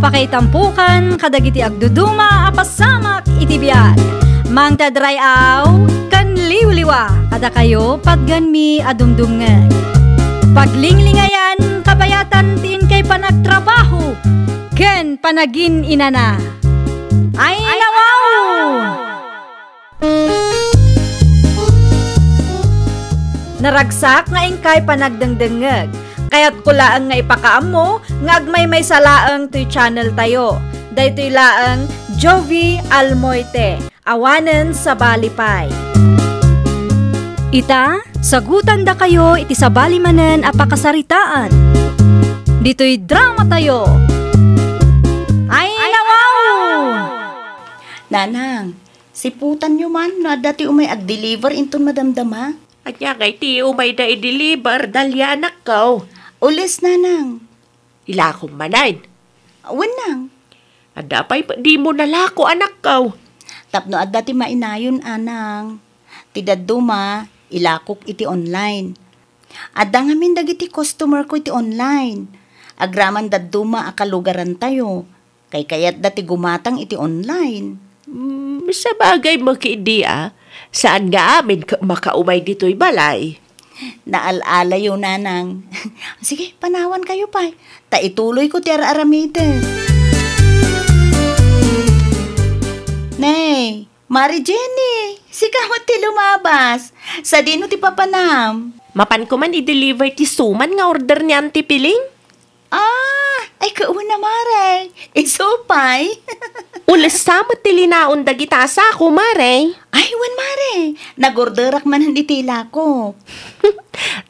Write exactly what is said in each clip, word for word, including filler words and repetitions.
Pakaitampokan kadagiti agduduma a pasamak iti biag. Mangted ray-aw ken liwliwa kadakayo patgenmi a dumdumngeg. Paglinglingayan, kabayatan ti inkay panagtrabaho ken panagin-inana. Ay, nawaw! Naragsak nga inkay panagdengdengngeg. Kayatko laeng nga ipakaammo nga agmaymaysa laeng toy channel tayo. Daytoy laeng Jovi Almoite, awanen sabali pay. Ita, sagutandakayo iti sabali manen a pakasaritaan. Ditoy drama tayo. Ay, nawaw! Nanang, siputanyo man no adda ti umay agdeliver inton madamdama? Ania ngay ti umayda ideliver, Dalia, anakko? Ules, nanang. Ilakom manen? Wen, nang. Adda pay dimo nalako, anakko? Tapno adda ti mainayon, anang. Ti dadduma, ilakok iti online. Adda ngamin dagiti customer ko iti online. Agraman dadduma a kalugarantayo. Kaykayatda ti gumatang iti online. Mm, sabagay met idi a. Saan nga amin ket makaumay ditoy balay? Naal-alayo, nanang. Sige, panawankayo pay. Ta ituloyko ti ar-aramiden. Nay, Mari Jenny, sika met ti lumabas. Sadino ti papanam? Mapanko man i-deliver ti suman nga order ni Auntie Piling? Ah, ay, kauna, Mare. Isu pay. Ules sa met ti linaon dagita a sako, Mare. Ay, wen, Mare. Nagorderak manen iti ilako.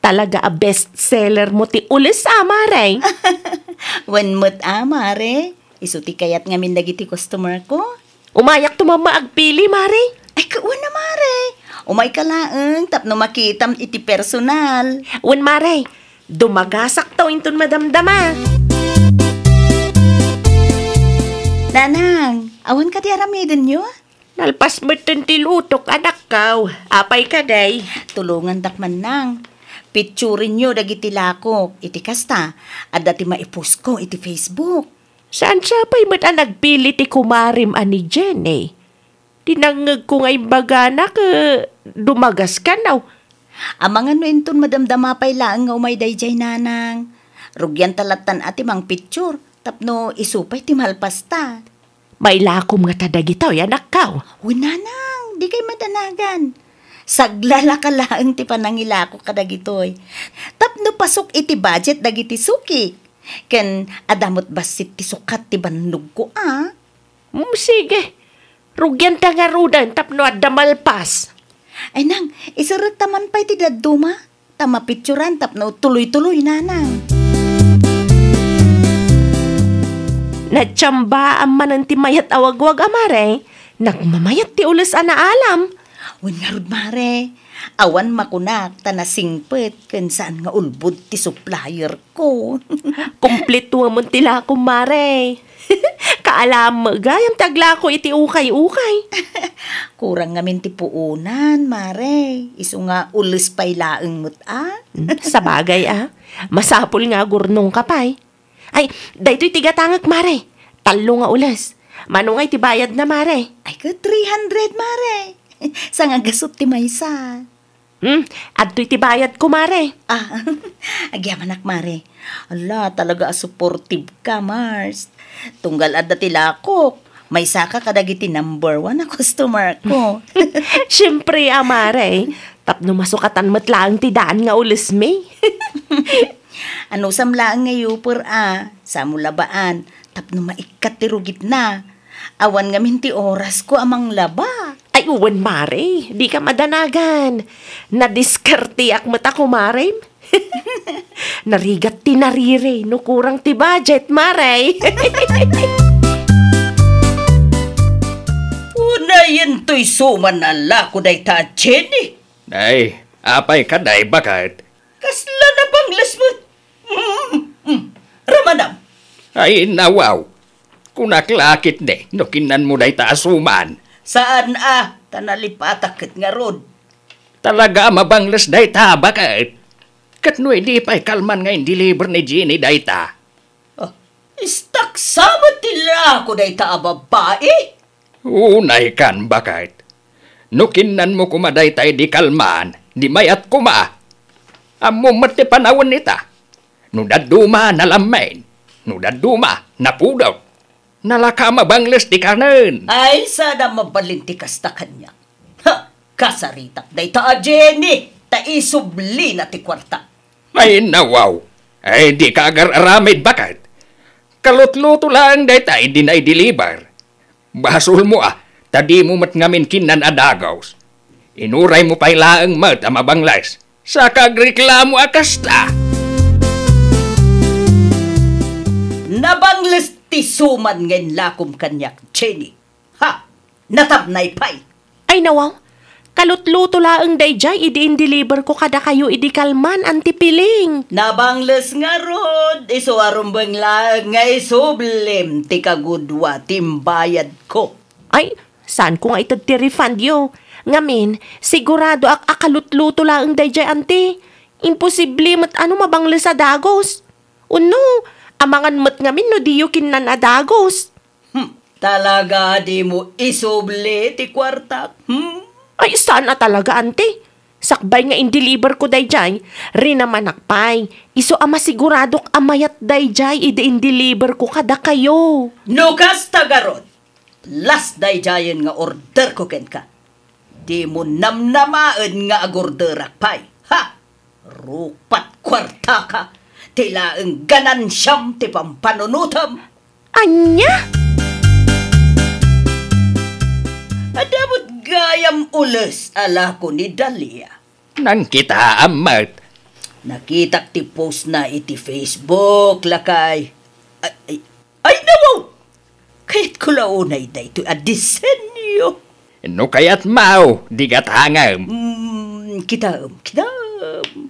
Talaga a best seller mo ti ules a, Mare. Wen met a, Mare. Isu ti kayat ngamin dagiti customer ko. Umayak to mamma agpili, Mare. Ay, kauna, Mare. Umayka laeng tapno makitam iti personal. Wen, Mare. Dumagasak to inton madamdama. Nanang, awan kadi aramidenyo? Nalpas metten ti lutok, anakko. Apay kadi? Tulongandak man, nang. Picturenyo dagiti lakok. Iti kasta, adda ti maipost ko iti Facebook. Saan sa pay met a nagpili ti kumarem a ni Jenny? Dinangngegko nga imbagana ket dumagas kano. Amangan no inton madamdama pay laeng nga umay daydiay, nanang. Rugianta lattan a ti mangpicture tapno isu pay ti malpasta. Mailakom ngata dagitoy, anakko? Wen, nanang, dikay madanagan. Saglalaka laeng ti panangilako kadagitoy. Tapno pasok iti budget dagiti suki. Ken adda met bassit ti sukat ti bannogko a. Mm, sige. Rugianta ngaruden tapno adda malpas. Ay, nang, iserrekta man pay ti dadduma. Ta mapicturan tapno tuloy-tuloy, nanang. Natiambaam manen ti mayat a wagwag a, Mare. Nagmamayat ti ules a naalam. Wen ngarud, Mare. Awan makunak ta nasingpet ken saan nga ulbod ti supplier ko. Kumpletoemon ti lakom, Mare. Kaalam met gayam ti aglako iti ukay-ukay. Kurang ngamin ti puonan, Mare. Isu nga ules pay laeng met a. Hmm, sabagay a. Masapul nga agurnongka pay. Ay, daytoy ti gatangek, Mare. Tallo nga ules. Mano ngay ti bayadna, Mare? Ay, ket three hundred, Mare. Sangagasut ti maysa. Hmm, adtoy ti bayadko, Mare. Ah, agyamanak, Mare. Ala, talaga a supportive ka, Mars. Tunggal adda ti lakok, maysaka kadagiti number one a customer ko. Siempre a, Mare. Tapno masukatan met laeng ti daan nga ulesmi. Anusam laeng nga yuper a, samo labaan, tapno maikkat ti rugitna. Awan ngamin ti orasko a manglaba. Ay, wen, Mare, dika madanagan. Nadiskarteak met a kumarem. Narigat ti nariri no kurang ti budget, Mare. Unayen toy suman a lako dayta, Jenny. Ay, apay kadi, baket? Kasla nabangles met. Mm, mm. Ramanam. Ay, nawaw. Kunak la ketdi no kinnanmo dayta a suman. Saan a, ta nalipatak ket ngarud. Talaga a mabangles dayta, baket? Ket no idi pay kalman nga in-deliver ni Jenny dayta? Oh, istak Sa met ti lako dayta a babbai? Unay kan, baket. No kinnanmo koma dayta idi kalman, di mayat koma. Ammom met ti panawen ita. No dadduma, nalammen. No dadduma, napudot. Nalaka a mabangles ti kanen. Ay, saan a mabalin ti kasta kaniak. Ha! Kasaritak dayta a Jenny, ta isublina ti kuarta. Ay, nawaw. Ay, dika agar-aramid, baket. Kalutluto laeng dayta idi na-deliver. Basolmo a, ta dimo met ngamin kinnan a dagus. Inuraymo pay laeng met a mabangles. Saka agreklamo a kasta. Nabangles ti suman nga inlakom kaniak, Jenny. Ha! Natabnay pay. Ay, nawaw. Kalutluto laeng daydiay idi in-deliver ko kadakayo idi kalman, Auntie Piling. Nabangles ngarud, isu a rumbeng laeng nga isublim ti kagudua ti imbayadko. Ay, saanko nga ited ti refundyo. Ngamin, siguradoak a kalutluto laeng daydiay, Auntie. Imposible met a no mabangles a dagus. Wenno, amangan met ngamin no diyo kinnan a dagus. Hmm, talaga a dimo isubli ti kuartak, hmm? Ay, saan a talaga, Auntie. Sakbay nga in-deliver ko daydiay, rinamanak pay. Isu a masiguradok a mayat daydiay idi in-deliver ko kadakayo. No kasta garud, last daydiayen nga orderko kenka. Dimo namnamaen nga agorderak pay. Ha! Rupat kuartaka, ti laeng ganansiam ti pampanunotem. Ania? Adda met gayam ules a lako ni Dalia. Nangkitaam met. Nakitak ti postna iti Facebook, lakay. Ay, ay, ay, nawaw! Kayatko la unay daytoy a disenyo. No kayatmo, di gatangem. Mm, kitaem, kitaem.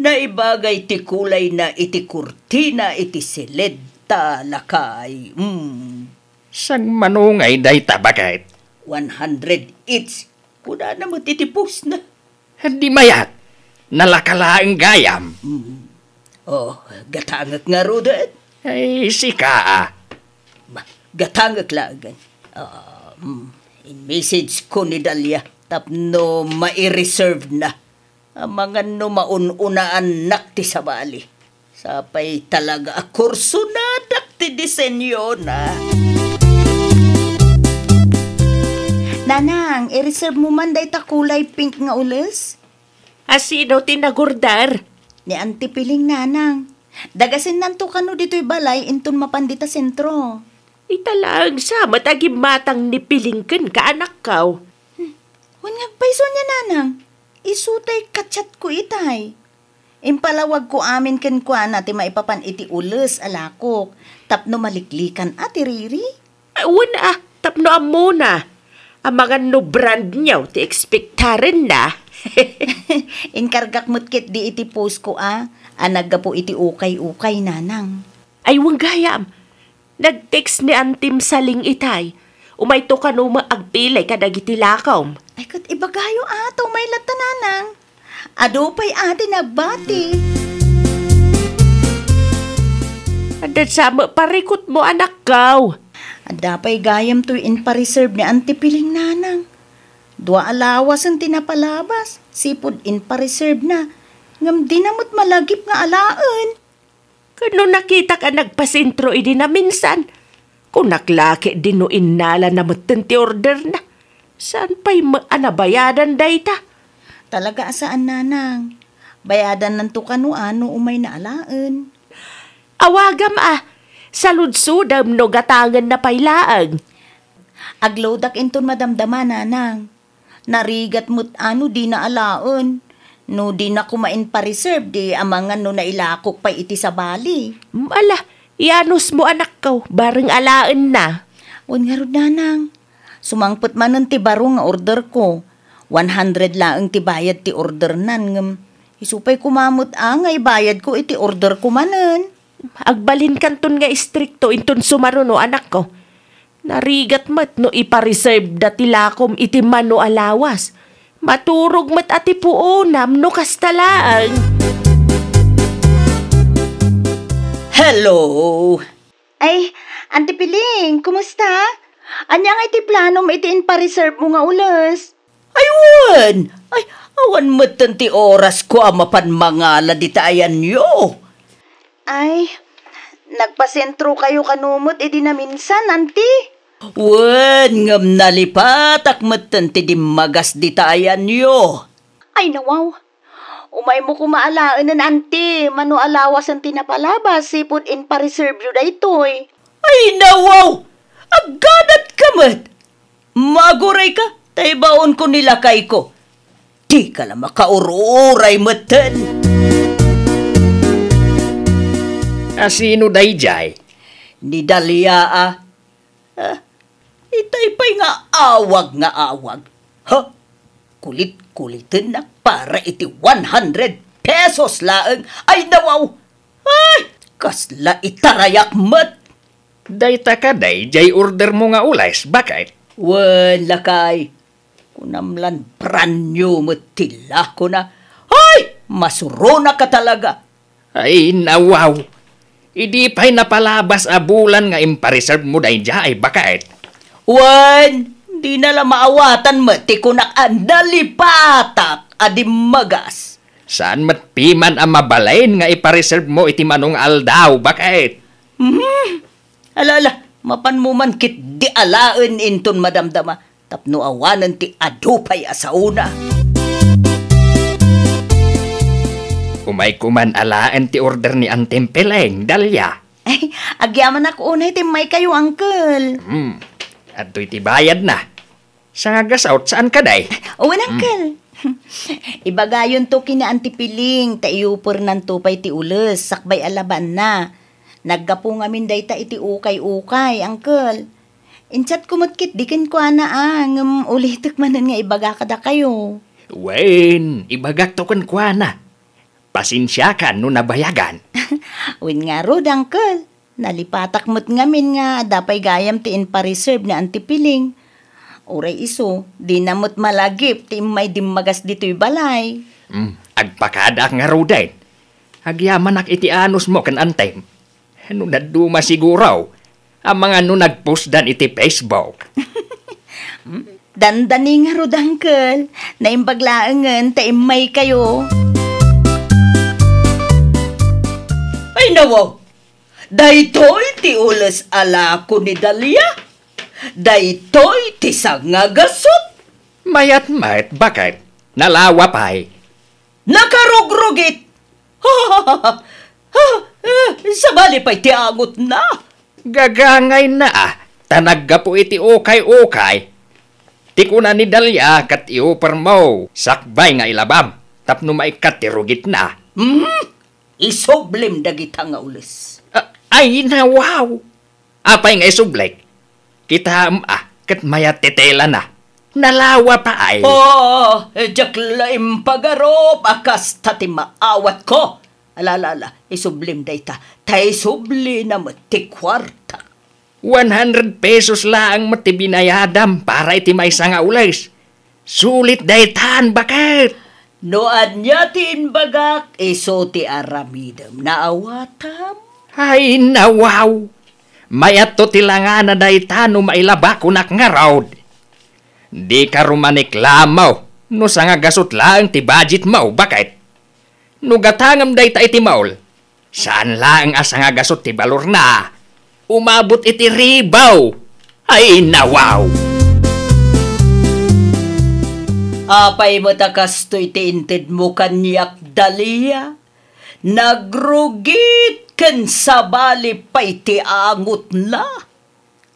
Naibagay ti kulayna iti kurtina iti siled ta, lakay. Mm. Sangmano ngay dayta, baket? One hundred each. Kunana met iti postna. Di mayat. Nalaka laeng gayam. Mm. Oh, gatangek ngaruden? Ay, sika a. Ma, gatangek laengen. Ah, mm, in-message ko ni Dalia tapno mai-reserve na. Amangan no maun-unaannak ti sabali. Sapay talaga a kursonadak ti disenyona. Nanang, i-reserve mo man dayta kulay pink nga ules? A sino ti nagorder? Ni Auntie Piling, nanang. Dagasinnanto kano ditoy balay inton mapan dita sentro. Ita laeng sa met a gimmatang ni Piling kenka, anakko. Hmm. Wen nga agpayso ania, nanang? Isu tay ka-chat ko itay. Impalawagko amin kenkuana ti maipapan iti ules a lakok tapno maliklikan a ti riri. Wen a, tapno ammona. Amangan no brand new ti ekspektarenna. Inkargak met ketdi iti post ko a, a naggapu iti ukay-ukay, nanang. Ay, wen gayam. Nag-text ni Antim Saling itay. Umayto kano met agpilay kadagiti lakom. Ay, ket ibagayo a, ta umay latta, nanang. Adu pay a ti nagbati. Adda sa met parikutmo, anakko. Adda pay gayam toy inpa-reserve ni Auntie Piling, nanang. Dua a lawasen ti napalabas, sipud inpa-reserve na. Ngem dina met malagip nga alaen. Ket no nakitak a nagpasentro idi naminsan, kunak la ketdi no innalana metten ti orderna. Saan pay met a nabayadan dayta? Talaga a saan, nanang. Bayadannanto kano a no umayna alaen. Awagam a, saludsodem no gatangenna pay laeng. Agloadak inton madamdama, nanang. Narigat met a no dina alaen. No dina koma inpa-reserve, di amangan no nailakok pay iti sabali. Mm, ala, ianusmo, anakko, bareng alaenna. Wen ngarud, nanang. Sumangpet manen ti baro nga orderko. One hundred laeng ti bayad ti ordernan, ngem isu pay koma met a nga ibayadko iti orderko manen. Agbalinkanton nga istrikto inton sumaruno, anakko. Narigat met no ipa-reserve da ti lakom iti mano a lawas. Maturog met a ti puonam no kasta laeng. Hello! Ay, Auntie Piling, kumusta? Ania nga iti planom iti inpareserve mo nga ules? Ay, wen! Ay, awan metten ti orasko a mapan mangala dita ayanyo. Ay, nagpasentro kayo kano met idi naminsan, Auntie? Wen, ngem nalipatak metten ti dimmagas dita ayanyo. Ay, nawaw. Umaymo koma alaenen, Auntie, mano a lawasen ti napalabas, sipud inpareserve yo daytoy. Ay, nawaw! Aggadat ka met! Maguray ka, ta ibaon ko ni lakay ko. Di ka la makaur-uray metten. A sino daydiay? Ni Dalia a. Ah, itay pay nga awag nga awag. Ha? Kulit-kulitennak para iti one hundred pesos laeng. Ay, nawaw! Ay, kasla itarayak met! Dayta kadi diay order mo nga ules, baket? Wen, lakay. Kunam lan brand new met ti lakona. Ay, masuronak a talaga. Ay, nawaw. Idi pay napalabas a bulan nga impareserve mo daydiay, baket? Wen, dina la maawatan met ti kunak a nalipatak a dimmagas. Saan met piman a mabalin nga ipareserve mo iti mano nga aldaw, baket? Mhm. Ala, ala, mapanmo man ketdi alaen inton madamdama, tapno awanen ti adu pay a saona. Umayko man alaen ti order ni Antem Peleng, Dalia. Ay, agyamanak unay ti immaykayo, Uncle. Hmm, adtoy ti bayadna. Sangagasut, saan kadi? Wen, Uncle. Ibagayonto ken ni Auntie Piling, ta iyupernanto pay ti ules, sakbay a labanna. Naggapu ngamin dayta iti ukay-ukay, Uncle. Inchatko met ketdi kenkuana a, ngem ulitek manen nga ibaga kadakayo. Wen, ibagakto kenkuana. Pasensiakan no nabayagan. Wen ngarud, Uncle. Nalipatak met ngamin nga adda pay gayam ti inpareserve ni Auntie Piling. Uray isu, dina met malagip ti immay dimmagas ditoy balay. Hmm, agpakadaak ngaruden. Agyamanak iti anusmo ken Antem. No dadduma siguro, amangan no nagpostdan iti Facebook. Dandani ngarud, Uncle. Naimbag laengen ta immaykayo. Ay, nawaw! Daytoy ti ules a lako ni Dalia. Daytoy ti sangagasut. Mayat met, baket? Nalawa pay. Nakarugrugit! Ha, eh, sabali pay ti angotna. Gagangayna a, ta naggapu iti ukay-ukay. Ti kuna ni Dalia ket iupermo, sakbay nga ilabam, tapno maikkat ti rugitna. Hmm? Isublim dagita nga ules. A-, ay, nawaw! Apay nga isublik? Kitaem a, ket mayat ti telana. Nalawa pay. Oh, diak la impagarup a kasta ti maawatko. Ala, ala, ala, isublim dayta, ta isublina met ti kuarta. One hundred pesos laeng met ti binayadam para iti maysa nga ules. Sulit daytan, baket? No ania ti imbagak, isu ti aramidem. Naawatam? Ay, nawaw! Mayatto ti langana dayta no mailaba kunak ngarud. Dika rumaniklamo no sangagasut laeng ti budgetmo, baket? No gatangem dayta iti mall, saan laeng a sangagasut ti balorna. Umabot iti ribaw. Ay, nawaw! Apay met a kastoy ti intedmo kaniak, Dalia? Nagrugit ken sabali pay ti angotna.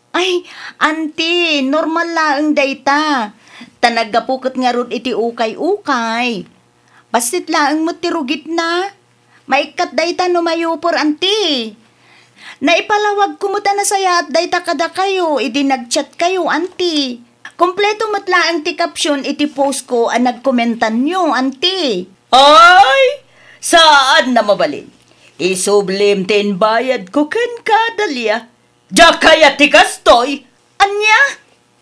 Ay, Auntie, normal laeng dayta. Ta naggapu ket ngarud iti ukay-ukay. Bassit laeng met ti rugitna. Maikkat dayta no mayuper, Auntie. Naipalawagko met a nasayaat dayta kadakayo idi nag-chatkayo, Auntie. Kompleto met laeng ti caption iti postko a nagkomentanyo, Auntie. Ay, saan a mabalin. Isublim ti imbayadko kenka, Dalia. Diak kayat ti kastoy. Ania?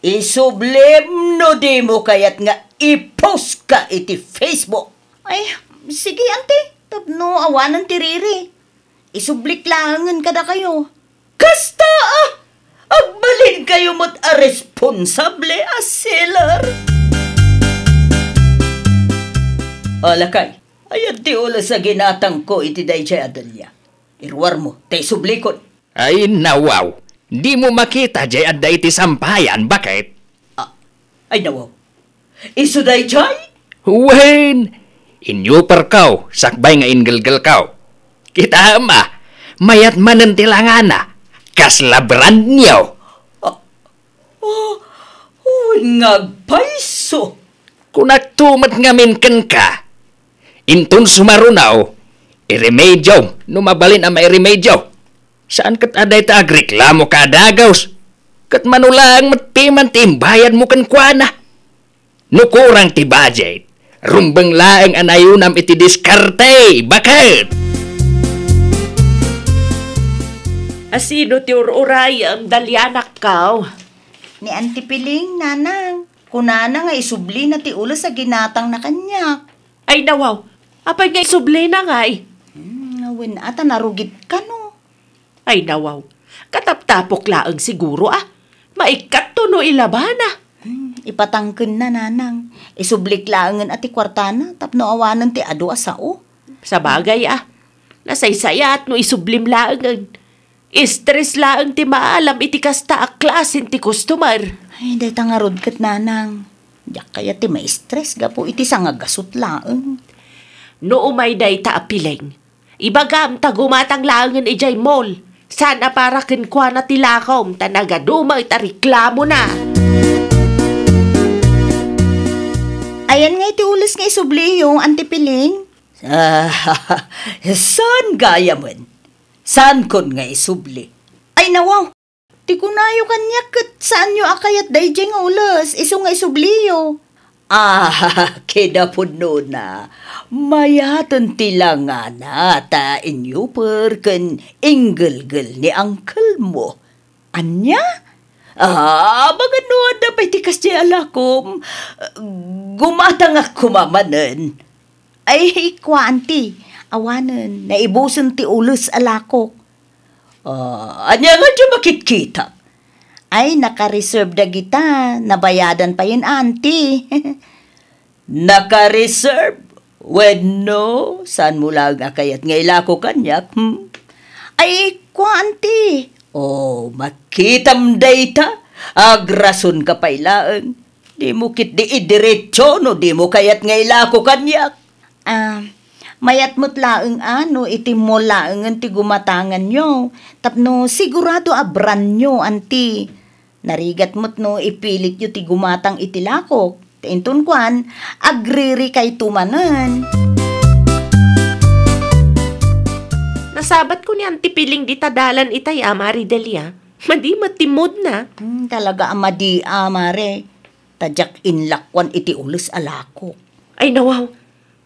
Isublim no dimo kayat nga i-post ka iti Facebook. Ay, sige, Auntie. Tapno awanen ti riri. Isublik laengen kadakayo. Kasta a, agbalinkayo met a responsable a seller. Alakay, aya ti ules a ginatangko iti daydiay a Delia. Iruarmo, ta isublikon. Ay, nawaw. Dimo makita jay adda iti sampayan, baket? Ah, ay, nawaw. Isu daydiay? Wen, inyuperko, sakbay nga inggelgelko. Kitaem a, mayat manen ti langana, kasla brand new. Ah, ah, wen nga agpayso. Kunakto met ngamin kenka. Inton sumaruno, iremedio no mabalin a mairemedio. Saan ket a dayta agreklamo ka a dagus. Ket mano laeng met piman ti imbayadmo kenkuana. No kurang ti budget, rumbeng laeng a nayunam iti diskarte, baket! Asino ti ur-urayem, Dalianakko? Ni Auntie Piling, nanang. Kunana nga isublina ti ules a ginatangna kaniak. Ay, nawaw. Apay nga isublina ngay? Hmm, wen, ata narugit kano. Ay, nawaw. Kataptapok laeng siguro, a. Maikkatto no ilabana. Hmm, ipatangkenna, nanang. Isublik laengen a ti kuartana tapno awanen ti adu a sao. Sabagay, a. Nasaysayat no isublim laengen. Stress laeng ti maalam iti kasta a klasen ti customer. Ay, dayta ngarud ket, nanang. Diak kayat ti ma-stress gapu iti sangagasut laeng. No umay dayta a Piling, ibagam ta gumatang laengen idiay mall. Saan a para kenkuana ti lakom ta nagadu met a reklamona. Ayan nga iti ules nga isubliyo, Auntie Piling? Ah, saan gayamen? Saankon nga isubli? Ay, nawaw! Ti kunayo kaniak ket saanyo a kayat daydiay nga ules, isu nga isubliyo. Ah, kinapudnona, mayaten ti langana ta inyuper ken inggelgel ni uncle mo. Ania? Ah, amangan no adda pay ti kasdiay a lakom. Gumatangak koma manen. Ay, kua, Auntie, awanen, naibusen ti ules a lakok. Ah, ania nga diay makitkita? Ay, naka-reserve dagita. Nabayadan payen, Auntie. Naka-reserve? Wenno, saanmo laeng a kayat nga ilako kaniak, hmm? Ay, kua, Auntie. Oh, makitam dayta. Agrasonka pay laeng. Dimo ketdi idiretso no dimo kayat nga ilako kaniak. Ah, mayat met laeng a no iti mall laengen ti gumatanganyo, tapno sigurado a brandnyo, Auntie. Narigat met no ipilityo ti gumatang iti lakok. Ta inton kuan, agririkayto manen. Nasabatko ni Auntie Piling dita dalan itay a, Mare Delia. Madi met ti moodna. Hmm, talaga a madi a, Mare. Ta diak inlakuan iti ules a lakok. Ay, nawaw.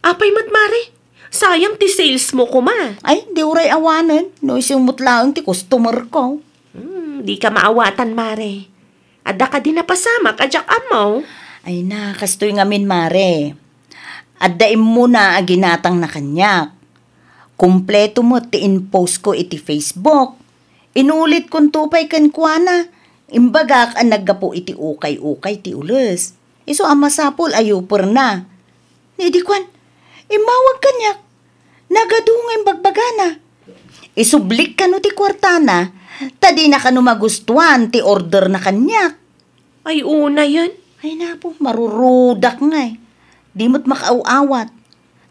Apay met, Mare? Sayang ti sales mo koma. Ay, di uray awanen. No isu met laeng ti customer ko. Hmm, dika maawatan, Mare. Adda kadi napasamak a diak ammo? Ay na, kastoy ngamin, Mare. Adda immuna a ginatangna kaniak. Kompleto met ti in-post ko iti Facebook. Inulitkonto pay kenkuana. Imbagak a naggapu iti ukay-ukay ti ules. Isu a masapul a yuperna. Ni idi kuan, immawag kaniak. Nagadu nga imbagbagana. Isublik kano ti kuartana, ta dina kano magustuan ti orderna kaniak. Ay, unayen. Ay, napo, marurudak ngay. Di met makaaw-awat.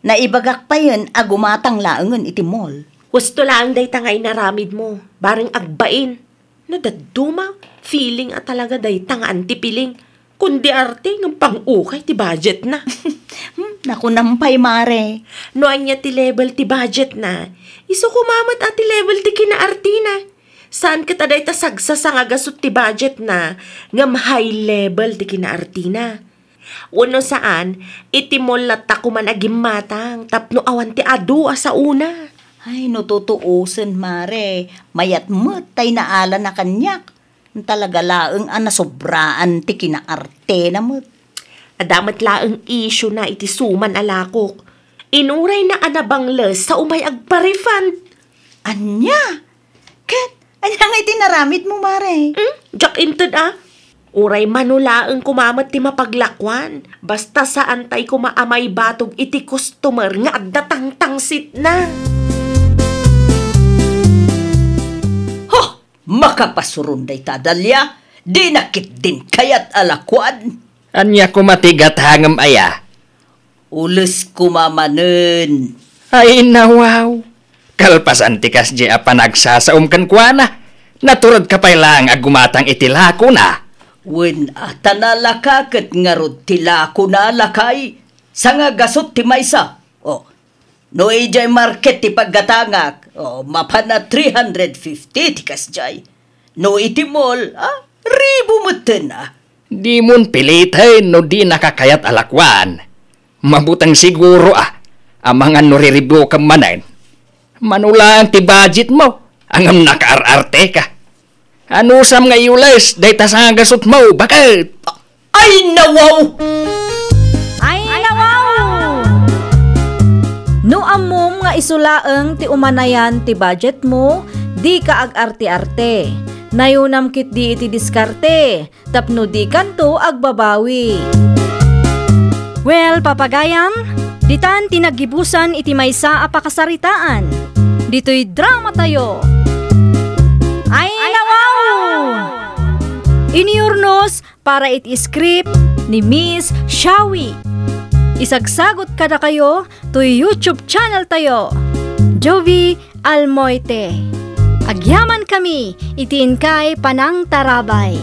Naibagak payen a gumatang laengen iti mall. Husto laeng dayta nga inaramidmo, bareng agbain. No dadduma, feeling a talaga dayta nga Auntie Piling. Kundi arte ngem pang-ukay ti budgetna. Hmm, nakunam pay, Mare. No ania ti level ti budgetna, isu koma met a ti level ti kinaartina. Saan ket a dayta sagsasangagasut ti budgetna, ngem high level ti kinaartina. Wenno saan, iti mall latta koman a gimmatang tapno awan ti adu a saona. Ay, no tutuosen, Mare, mayat met tay naalana kaniak. Talaga laeng a nasobraan ti kinaartena met. Adda met laeng issue na iti suman a lakok. Inurayna a nabangles sa umay agpa-refund. Ania? Ket Ania nga iti naramidmo, Mare? Hmm? Diak inted a. Uray mano laeng koma met ti mapaglakuan. Basta saantay koma a maibatog iti customer nga adda tangtangsitna. Huh! Makapasuron dayta, Dalia. Dina ketdin kayat a lakuan. Ania koma ti gatangem aya? Ules koma manen. Ay, nawaw. Kalpasan ti kasdi a panagsasaom kenkuana, naturedka pay laeng a gumatang iti lakona. Wen a, ta nalaka ket ngarud ti lakona, lakay. Sangagasut ti maysa. O, no idiay market ti paggatangak, o, mapan a three hundred fifty ti kasdiay. No iti mall, a, ribu metten a. Dimon piliten no dinaka kayat a lakuan. Mabuteng siguro a, amangan no riribukem manen. Mano laeng ti budgetmo, ngem nakaar-arteka. Anusam nga iules dayta sangagasutmo, baket? Ay, nawaw! Ay, nawaw! No ammom nga isu laeng ti umanayan ti budgetmo, dika ag-arte-arte. Nayunam ketdi iti diskarte tapno dikanto agbabawi. Well, papagayam, ditan ti naggibusan iti maysa a pakasaritaan. Ditoy dramatayo. Ay, nawaw! Iniurnos para iti script ni Miss Shawi. Isagsagut kadakayo toy YouTube channel tayo, Jovie Almoite. Agyamankami iti inkay panangtarabay.